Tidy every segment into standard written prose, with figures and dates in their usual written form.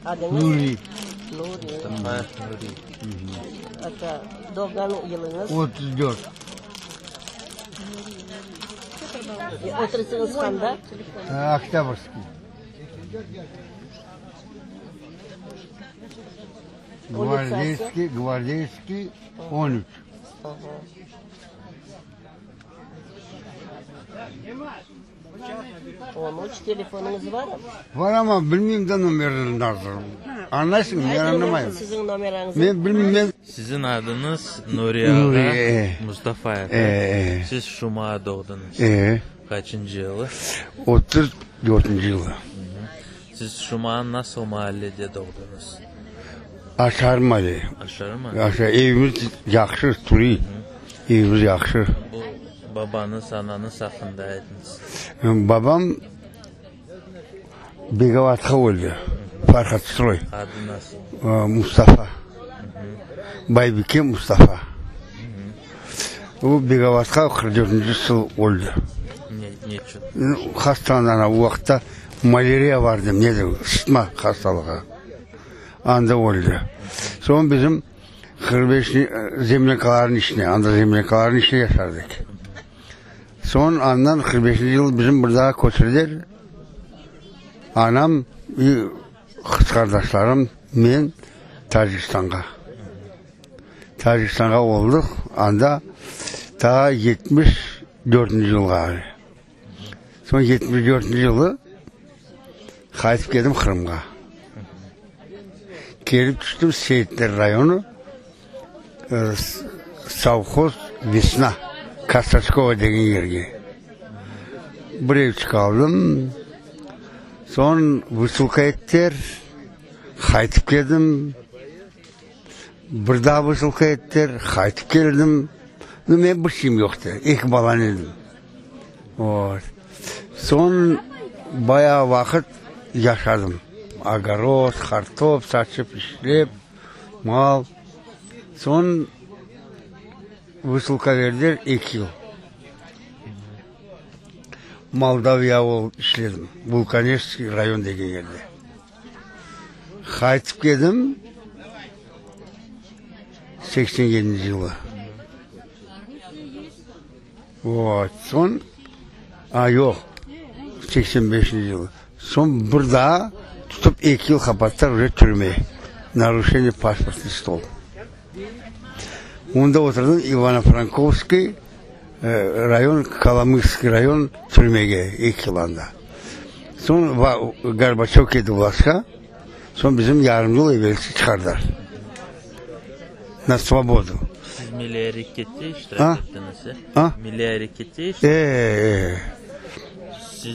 Adıñız? Nuri. Nuri. Mustafayev Nuri. Ata, doğğan yılıñız? 34. Oturısıñız qanda? Oktâbrskiy. Gvardeyskiy, Gvardeyskiy, 13. Aha. 13 telefonıñız barmı? Bar amma bilmeyim de nomerini nasıl. Añlaysıñmı? Men añlamayım. Siziñ nomerañıznı. Men bilmeyim, men. Siziñ adıñız Nuri ağa Mustafayev. Siz Şumaa doğdıñız. Qaçıncı yılı? 34-nci yılı. Siz Şumaa nasıl maallede doğdıñız? Aşağı maale. Aşağı maale. Aşağı, evimiz yahşı, turiy. Evimiz yahşı. Bu babañız, anañız aqqında aytıñız. Babam Begovatqa öldi, Farhatstroy. Adı nasıl? Mustafa. Baybike Mustafa. O Begovatqa 44-nci yıl öldi. Ne içün? Hastalandı, o vaqıtta malâriya vardı, nedir, sıtma hastalığı. Anda öldi. Soñ bizim 45 zemlânkalarnıñ içine, anda zemlânkalarnıñ içinde yaşardıq. Soñ andan 45-nci yıl bizim bir daa köçürdiler. Anam i qız qardaşlarım, men Tacikistanğa. Tacikistanğa oldıq, anda ta 74-nci yılğa. Soñ 74-nci yılı qaytıp keldim Qırımğa. Kelip tüştim Seyitler rayonı, sovhoz Vesna, Kasaçkova degen yerge. Bir evçik aldım. Soñ vısılka ettiler, qaytıp keldim. Bir daa vısılka ettiler, qaytıp keldim. Men bir şeyim yoqtı, eki balan edim. Vot. Soñ bayağı vaqıt yaşadım. Ogorod, qartop saçıp, işlep, mal. Soñ vısılka berdiler eki yıl. Moldaviya olıp işledim, Vulkaneşskiy rayon degen yerde. Qaytıp keldim 87-nci yılı. Vot, soñ, a, yoq, 85-nci yılı. Soñ bir daa tutıp eki yıl qapattılar uje türme, naruşeniye pasportnıy stol. Onda oturdım İvano-Frankovskiy rayon, Kolomıyskiy rayon türmege eki yıl anda. Soñ Gorbaçöv keldi vlastka, soñ bizim yarım yıl evelsi çıqardılar na svobodu. Siz milliy arekette iştirak ettiñiz, e? Milliy arekette iştirak E,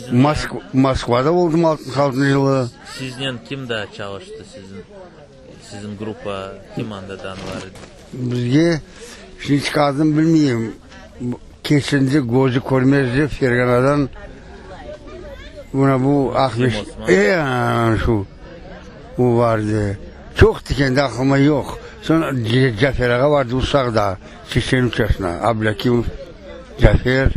e. Moskvada oldım 66-ncı yılı. Siznen kim daa çalıştı siziñ? Siziñ gruppa kim andadan bar edi? Bizge şimdi adını bilmeyim. Kesince közü körmezdi Ferganadan mına bu Aqmescit. E, şu. O vardı. Çoq kendi aqlıma yoq. Soñ Cafer ağa vardı Usaqda, 83 yaşında. Ablâkimov Cafer.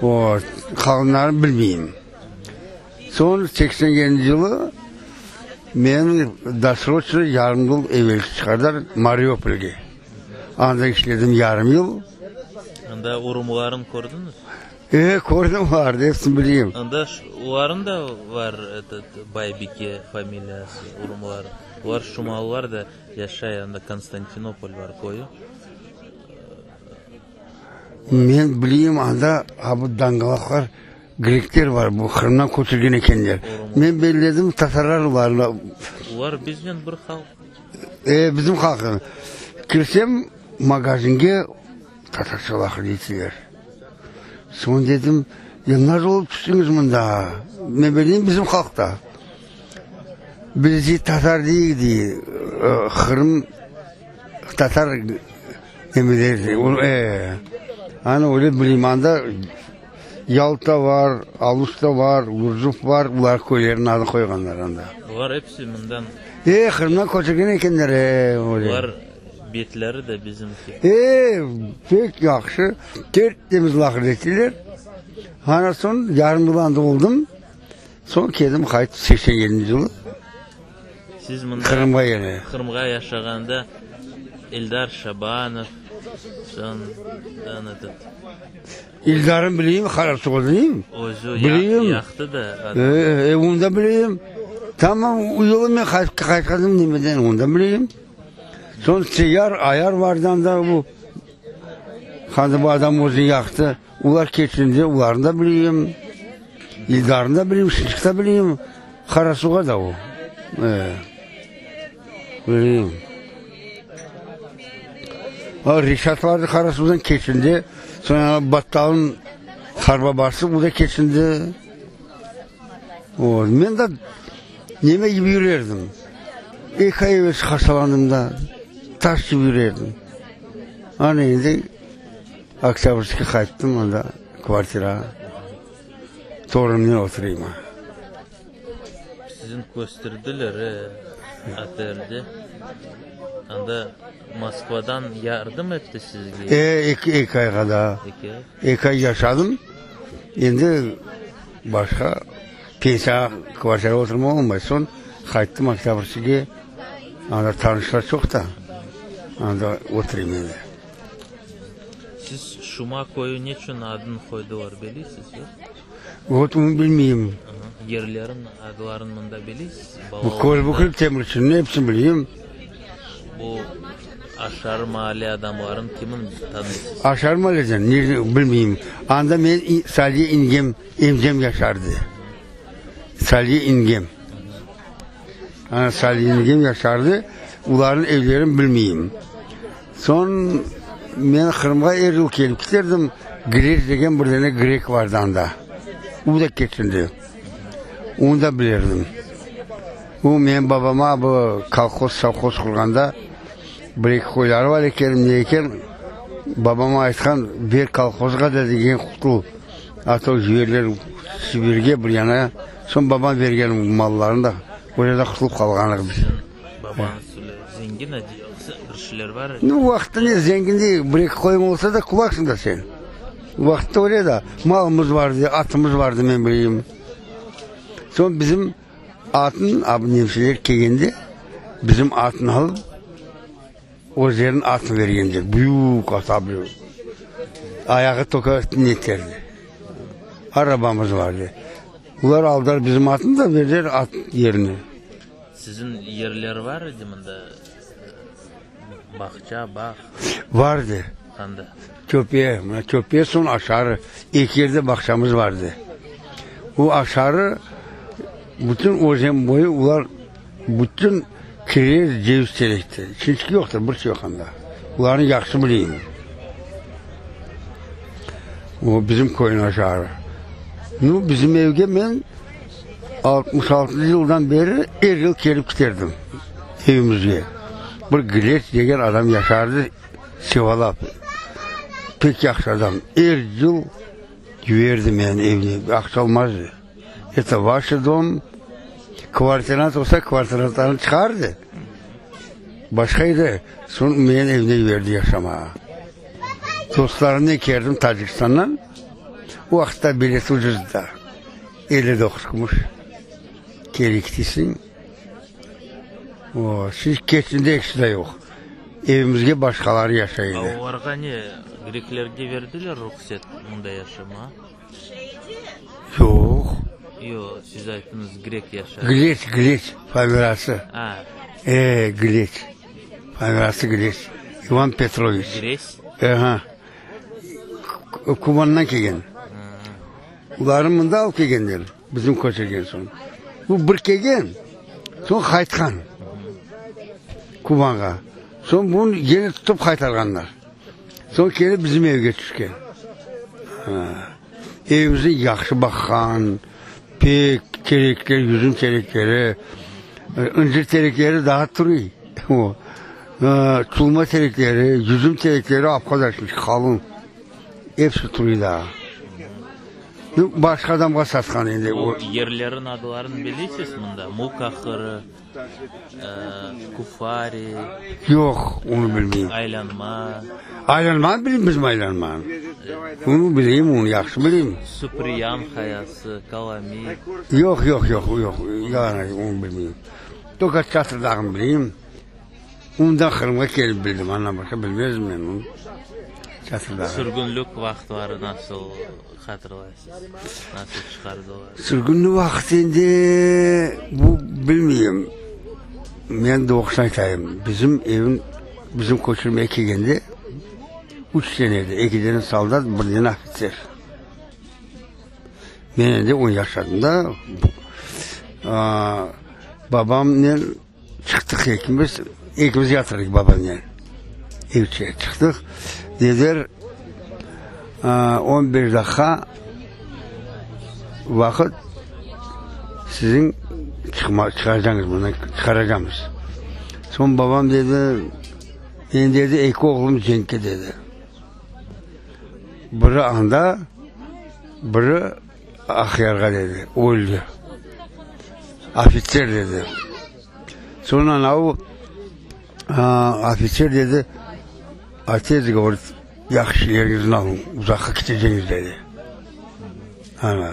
O, qalğanlarını bilmeyim. Soñ 87-nci yılı meni dosroçno yarım yıl evelsi çıqardılar Mariupolge. Anda işledim yarım yıl. Anda urumlarnı kördiñiz? E, kördim olarnı, epsini bileyim. Anda olarnıñ da var etot Baybike familiyası, urumlar. Olar şumallar da yaşay, anda Konstantinopol var köyü. Men bileyim, anda a bu dangalaqlar, grekler bar, bu Qırımdan köçürgen ekenler. Men belledim, tatarlar olar. Olar biznen bir halq. E, bizim halq. Kirsem magazinge, tatarca laqırdı ettiler. Soñ dedim, ya nasıl olıp tüştiñiz mında? Men belleyim, bizim halqta. Biz tatar deyik, dey, Qırım tatar. Ana öyle bileyim, anda Yalta bar, Aluşta bar, Gurzuf bar, bular köylerniñ adını qoyğanlar anda. Bular episi mından. E, Qırımdan köçürgen ekenler, e, öyle. Bular betleri de bizimki. E, pek yahşı, tertemiz laqırdı ettiler. Ana soñ yarım yıl anda oldım, soñ keldim qaytıp 87-nci yılı. Siz mında Qırımğa yine. Qırımğa yaşağanda Eldar Şabanov, soñ этот. İldar'ın bileyim, Qarasuvlıyım. Özü Bileyim. yaqtı da adam. E, e, onu da bileyim. Tamam, o yolu men qaytqanım nemeden, onu da bileyim. Soñ Seyar, Ayar vardı anda bu. Handı bu adam özü yaqtı. Olar keçindi, olarnı da bileyim. İldar'nı da bileyim, Şinçik da bileyim. Qarasuvğa da o. E, bileyim. O Reşat vardı Qarasuvdan keçindi. Soñ Battalnıñ qarbabası o da keçindi. O, men de neme kibi yürerdim. Eki ay evelsi hastalandım da, taş kibi yürerdim. Ana endi Oktâbrske qayttım, anda kvartirağa torunımnen oturayım. Siziñ kösterdiler e, ATRde. Anda Moskvadan yardım etti sizge? E, eki, eki ayğa da. Eki ay. Eki ay yaşadım. Endi başqa pensiyağa kvartirağa oturmaq olmay. Soñ qayttım Oktâbrskige. Anda tanışlar çoq da, anda oturayım endi. Siz Şuma köyü neçün adını qoydılar, bilesiz, yoq? Vot, onı bilmeyim. Yerlerin adlarını mında bilesiz? Bu Kölbükli, Temirçinni epsini bileyim. Bu Aşarı maale adamların kimin tanıysız? Aşarı maaleden? Ne, bilmeyim. Anda men Saliye ingem, emcem yaşardı. Saliye ingem. Ana Saliye ingem yaşardı. Olarnıñ evlerini bilmeyim. Soñ men Qırımğa er yıl kelip keterdim, Grek degen bir dane grek vardı anda, o da keçindi, onı da bilirdim. O menim babama bu kolhoz, sovhoz qurğanda bir-eki qoyları bar eken, ne eken, babama aytqan, ber kolhozğa da degen, qutul, a to jiberler Sibirge bir yana. Soñ babam bergen mallarını da, öyle de qutulıp qalğanıq biz. Babañız öyle zengin edi yoqsa bir şeyler bar edi? Nu, vaqıtta ne, zengin değil, bir-eki qoyuñ olsa da qulaksıñ da sen. Vaqıtta öyle da, malımız vardı, atımız vardı, men bileyim. Soñ bizim atnı, a bu nemseler kelgende, bizim atnı alıp, özleriniñ atını bergenler, büyük at, a bu, ayağı toka neterdi. Arabamız vardı. Olar aldılar bizim atnı da, berdiler at yerine. Siziñ yerler bar edi mında, bağça, bağ? Vardı. Qanda? Töpe, mına töpe, soñ aşağı, eki yerde bağçamız vardı. O aşağı bütün özen boyu olar bütün kirez, ceviz terekti. Şimdiki yoqtır, bir şey yoq anda. Olarnı yahşı bileyim. O bizim köyniñ aşağı. Nu, bizim evge men Altmış altıncı yıldan beri er yıl kelip kiterdim evimizge. Bir Güleç degen adam yaşardı, Sevalap. Pek yahşı adam. Er yıl yiberdi meni evine, aqça almazdı. Eto vaşı dom, kvartirant olsa kvartirantlarnı çıqardı. Başqa edi, soñ meni evine yiberdi yaşamağa. Dostlarımnen keldim Tacikistandan, o vaqıtta bilet ucuz edi. 59 kümüş kerik deysiñ. O, siz keçinde ekisi de yoq. Evimizge başqaları yaşay edi. A olarğa ne, greklerge berdiler ruhset mında yaşamağa? Yoq. Yoq, siz ayttıñız, grek yaşay. Gleç, Gleç familiyası. A. E, Gleç. Familiyası Gleç. İvan Petroviç. Gres? Aha. Kubandan kelgen. Olarnı mında alıp kelgenler, bizim köçürgen soñ. Bu bir kelgen, soñ qaytqan Kubanğa. Soñ bunı gene tutıp qaytarğanlar. Soñ kelip bizim evge tüşken. Evimizni yahşı baqqan, pek terekler, yüzüm terekleri, incir terekleri daa turuy. Tulma terekleri, yüzüm terekleri apqadaşmış, qalın. Episi turuy daa. Başqa adamğa satqan endi. Bu yerlerniñ adlarını bilesiz mında? Muk ahırı, Kufari. Yoq, onı bilmeyim. Aylanma. Aylanmanı bileyim, bizim aylanmanı. Onı bileyim, onı yahşı bileyim. Supriyan qayası, Kalamit. Yoq, yoq, yoq, yoq, yalan ayt, onı bilmeyim. Tolko Çatırdağnı bileyim. Ondan Qırımğa kelip bildim, andan başqa bilmezdim men onı. Çatırdağı. Sürgünlik vaqıtları nasıl hatırlaysız? Nasıl çıqardılar? Sürgünlik vaqıtı endi bu bilmeyim. Men doğrusını aytayım, bizim evin, bizim köçürmege kelgende üç tane edi, eki dane soldat, bir dane ofitser. Men endi on yaşlarında, babamnen çıqtıq ekimiz, ekimiz yatırdıq babamnen, evçe çıqtıq. Dediler, on beş daqqa vaqıt siziñ çıqma, çıqaracağıñız bundan, çıqaracağımız. Soñ babam dedi, men dedi, eki oğlum cenkke dedi. Biri anda, biri Aqyarğa dedi, öldi. Ofitser dedi. Soñ anavı ofitser dedi, otets, govorit, yahşı yeriñizni alıñ, uzaqqa keteceñiz dedi. Ana.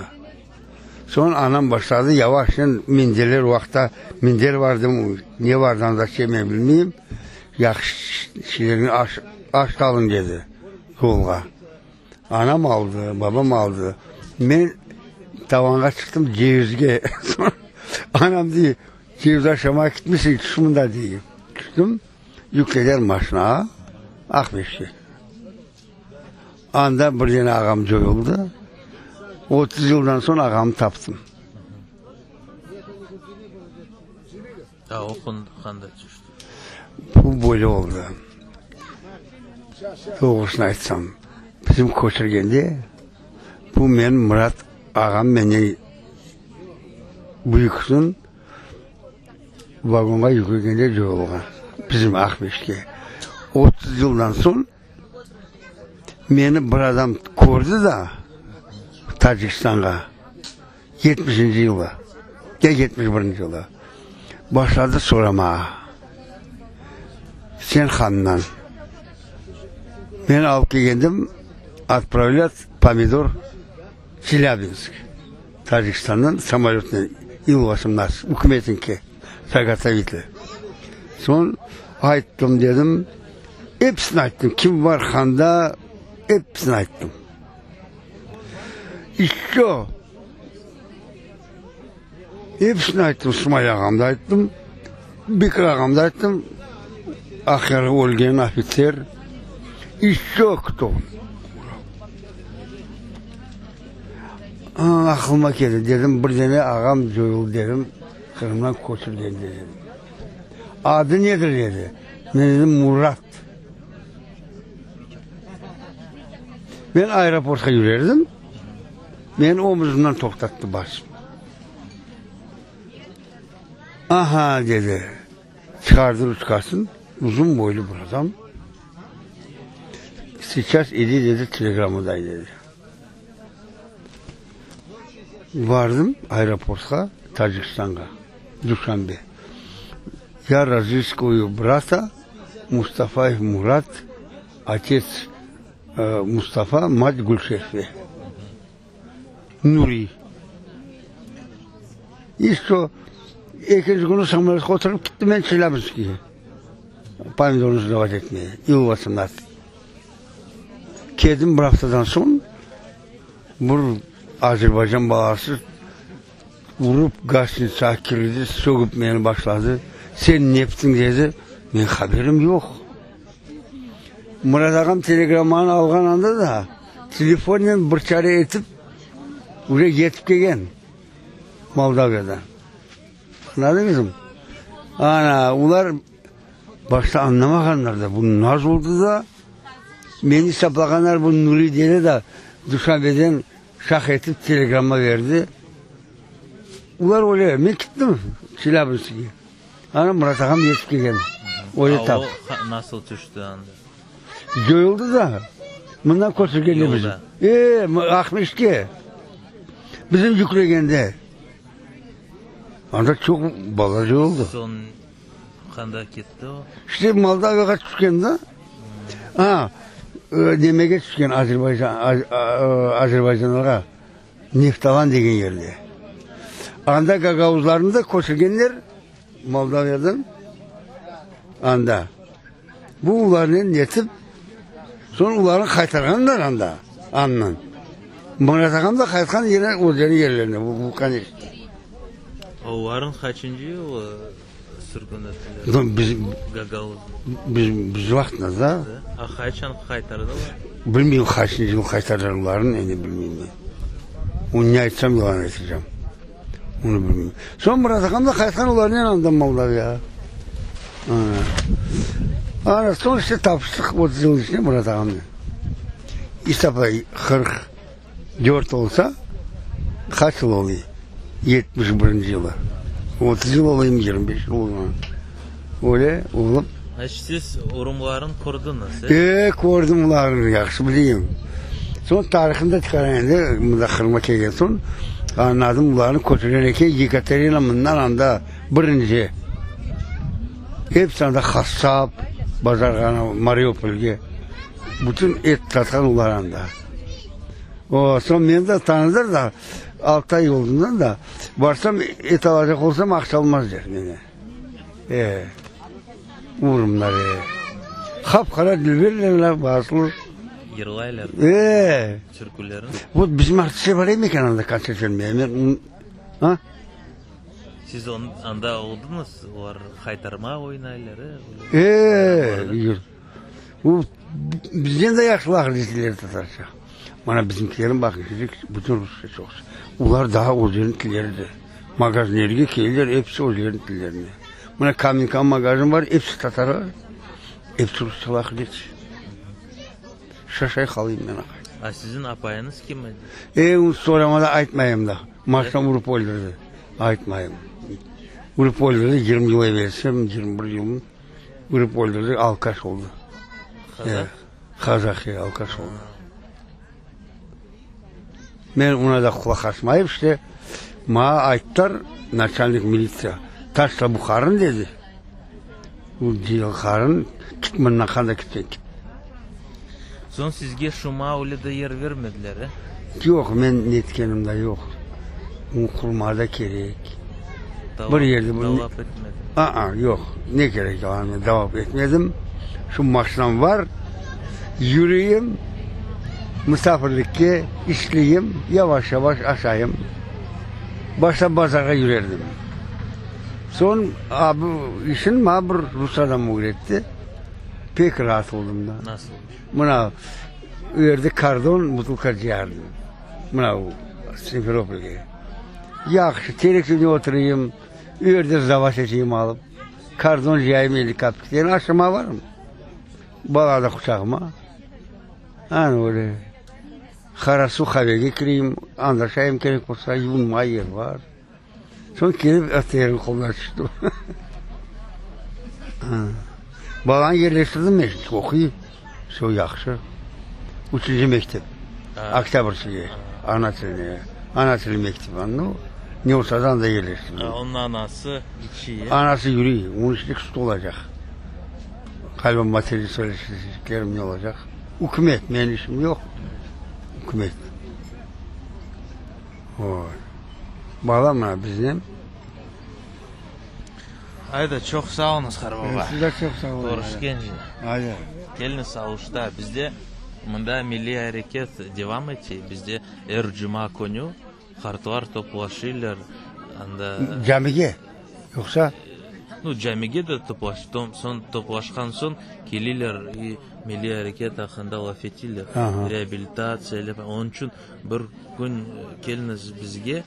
Soñ anam başladı yavaştan minderler o vaqıtta minder vardı, ne vardı anda şey men bilmeyim, yahşı şeylerni aş, aş alıñ dedi yolğa. Anam aldı, babam aldı. Men tavanğa çıqtım cevizge. Anam dey, ceviz aşamağa ketmeysiñ, tüş mında dey. Tüştüm, yüklediler maşinağa, Aqmescitke. Anda bir dene ağam coyuldı. 30 yıldan soñ ağamnı taptım. A o qanda tüşti? Bu böyle oldı. Doğrusını aytsam, bizim köçürgende bu menim Murat ağam menden büyüksün vagonğa yüklegende coyulğan bizim Aqmescitke. 30 yıldan soñ meni bir adam kördi da Tacikistanğa. Yetmişinci yılı, ya 71-nci yılı başladı soramağa. Sen handan. Men alıp kelgendim, otpravlât pomidor Çelâbinsk, Tacikistandan samolötnen İl-vosemnadtsat, ükümetinki, zagotoviteli. Soñ ayttım, dedim, episini ayttım, kim bar handa, episini ayttım. Еще episini ayttım, Sumay ağam da ayttım, Bekir ağam da ayttım, Aqyarda ölgen ofitser. Еще кто? Aqılıma keldi, dedim, bir dene ağam coyuldı, dedim, Qırımdan köçürgen, dedim. Adı nedir, dedi. Men dedim, Murat. Men aeroportqa yürerdim, meni omuzımdan toqtattı basıp. Aha, dedi, çıqardı ruçkasını, uzun boylu bir adam. Seyças idi, dedi, telegrammaday, dedi. Bardım aeroportqa, Tacikistanğa, Duşanbe. Ya razıskuyu brata Mustafayev Murat, otets Mustafa, mat Gülşehre. Nuri. İşte, ekinci künü samolötqa oturıp kettim men Çelâbinskige. Pomidornı sdovat etmege, il vosemnadtsat. Keldim bir aftadan soñ, bir Azerbaycan balası Urıp gostinitsağa kirdi, sögüp meni başladı. Sen ne yaptıñ dedi. Men haberim yoq. Murat ağam telegrammanı alğan anda da telefonnen bir çare etip uje yetip kelgen Moldaviyadan. Añladıñızmı? Ana, olar başta añlamağanlar da, bu naz oldı da, meni esaplağanlar bu Nuri dede da Duşanbeden Şah etip telegramma berdi. Olar öyle, men kettim Çelâbinskige. Ana Murat ağam yetip kelgen. Öyle tap. O nasıl tüşti anda? Coyuldı da. Mından köçürgende bizim. E, Aqmescitke. Bizim yüklegende. Anda çoq bala coyuldı. Soñ qanda ketti o? İşte Moldaviyağa tüşken da. A, nemege tüşken Azerbaycan, Azerbaycanlarğa, Neftalan degen yerde. Anda gagauzlarnı da köçürgenler. Moldaviyadan anda. Bu olarnen netip, soñ olarnı qaytarğanlar anda, andan. Murat ağam da qaytqan yine özleriniñ yerlerine, bu, конечно. Olarnıñ qaçıncı yılı sürgün ettiler? Biz, Gagauz. Biz, biz vaqtında da. A qaçan qaytardılar? Bilmeyim qaçıncı yıl qaytardılar olarnı, endi bilmeyim men. Onı ne aytsam yalan aytacağım. Onı bilmeyim. Soñ Murat ağam da qaytqan olarnen andan Moldaviyağa. Ana, soñ işte tapıştıq 30 yıl içinde Murat ağamnen. İsapla 44 olsa, qaç yıl oluy? 71 yılı. 30 yıl olayım, 25 yıl olayım. Öyle olıp. Значит, siz urumların kördiñiz, e? E, kördim olarnı, yahşı bileyim. Soñ tarihını da çıqarayım endi, mında Qırımğa kelgen soñ, añladım, olarnı köçürgen eken Yekaterina mından anda birinci. Episi anda qassap, bazarğa, Mariupolge, bütün et satqan olar anda. O, soñ meni de tanıdılar da, Altay yolundan da, barsam, et alacaq olsam, aqça almaz der meni. E, urumlar, e. Qap-qara dülberler, baslı. Yırlaylar. E. Türkülerin. Vot bizim artistler bar eken anda kontsert bermeye. Men, a? Siz on, anda oldıñız, olar haytarma oynaylar, e? E, yır. Bu bizden de yahşı laqırdı eteler tatarca. Mana bizimkilerniñ baqıñ, bütün rusça çoqusı. Olar daa özleriniñ tillerinde. Magazinlerge kelirler, episi özleriniñ tillerinde. Mına Kamenka magazin bar, episi tatarlar, episi rusça laqırdı ete. Şaşay qalayım men aqay. A siziñ apayıñız kim edi? E, onı sorama da aytmayım da. Maşina urıp öldürdi. Aytmayım. Urıp öldürdi, 20 yıl evelsi, 21 yılmı, urıp öldürdi, alkaş oldı. Qazaq? Qazaq, e, alkaş oldı. Men oña da qulaq asmayıp, işte, maña ayttılar, naçalnik militsiya, taşla bu qarın, dedi. Bu qarın, kit mından, qanda ketseñ kit. Soñ sizge Şumaulede yer bermediler, e? Yoq, men netkenim da yoq. Onı qurmağa da kerek. Bir yerde bu. Talap etmediñiz? A-a, yoq. Ne kerek yani, talap etmedim. Şu maşinam bar, yürüyim, musafirlikke işleyim, yavaş-yavaş aşayım. Başta bazarğa yürerdim. Soñ bu işni maña bir rus adam ögretti. Pek raat oldım da. Nasıl? Mına, o yerde kardon butılka cıyardım. Mına, Simferopolge. Yahşı, terek tübüne oturayım, o yerde zavas eteyim alıp, kardon cıyayım 50 kapikten, aşama varım. Bala da quçağıma. Ana öyle. Qara suv qavege kireyim, anda şayım kerek olsa, yuvunmağa yer bar. Soñ kelip ATRniñ qoluna tüştim. Balanı yerleştirdim men, oquy, vse yahşı. Üçünci mektep, Oktâbrskiyge, ana tiline, ana tili mektebi. Nu, ne olsa da anda yerleştirdim. Onıñ anası içi, e? Anası yürüy, onıñ içinde süt olacaq. Ğaliba materinskiy söyleşeceklerim ne olacaq. Ükümet, menim işim yoq, ükümet. Oy. Bala mına biznen. Ayda, çoq sağ oluñız, qartbaba. Siz de çoq sağ oluñ. Körüşkence. Ayda. Keliñiz Aluşta. Bizde mında milliy areket devam ete. Bizde er cuma künü qartlar toplaşıylar anda. Camige? Yoqsa? Nu, camige de toplaş, soñ toplaşqan soñ kelirler i milliy areket aqqında laf etirler. Reabilitatsiya, onıñ içün Bir kün keliñiz bizge,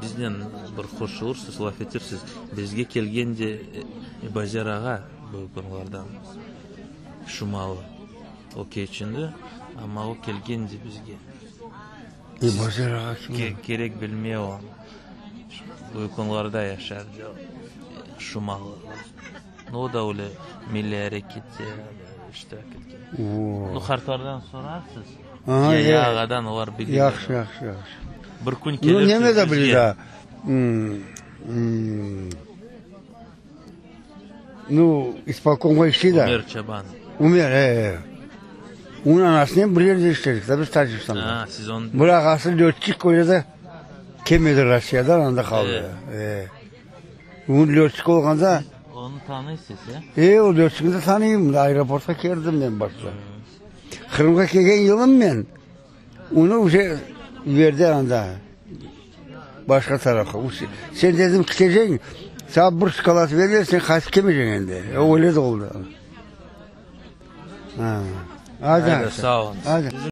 biznen bir qoşulursız, laf etersiz. Bizge kelgen de Ebazer ağa Büyükönlardan, Şumalı. O keçindi, amma o kelgen de bizge. Ebazer ağa kim? Kerek bilmey o. Büyükönlarda yaşar, Şumalı. O da öyle milliy arekette iştirak etken. Nu, qartlardan sorarsız. Yaya ağadan olar bilirler. Yahşı, yahşı, yahşı. Bir kün kelirsiz bizge. Nu, neme de bilir da. Nu, ispolkomğa işley da. Ümer Çaban. Ümer, e, e. Onıñ anasınen bir yerde işledik da biz Tacikstanda. A, siz onı. Bir ağası lötçik öyle de kelmedi Rossiyadan, anda qaldı. E. Lötçik olğanda. Onı tanıysız, e? E, o lötçikni de tanıyım. Aeroportqa keldim men başta. Qırımğa kelgen yılım men, onı uje berdi anda, başqa tarafqa. Sen dedim, keteceñ, saña bir şokolad berler, sen qaytıp kelmeyceñ endi. E, öyle de oldı. Haydi, sağ oluñız.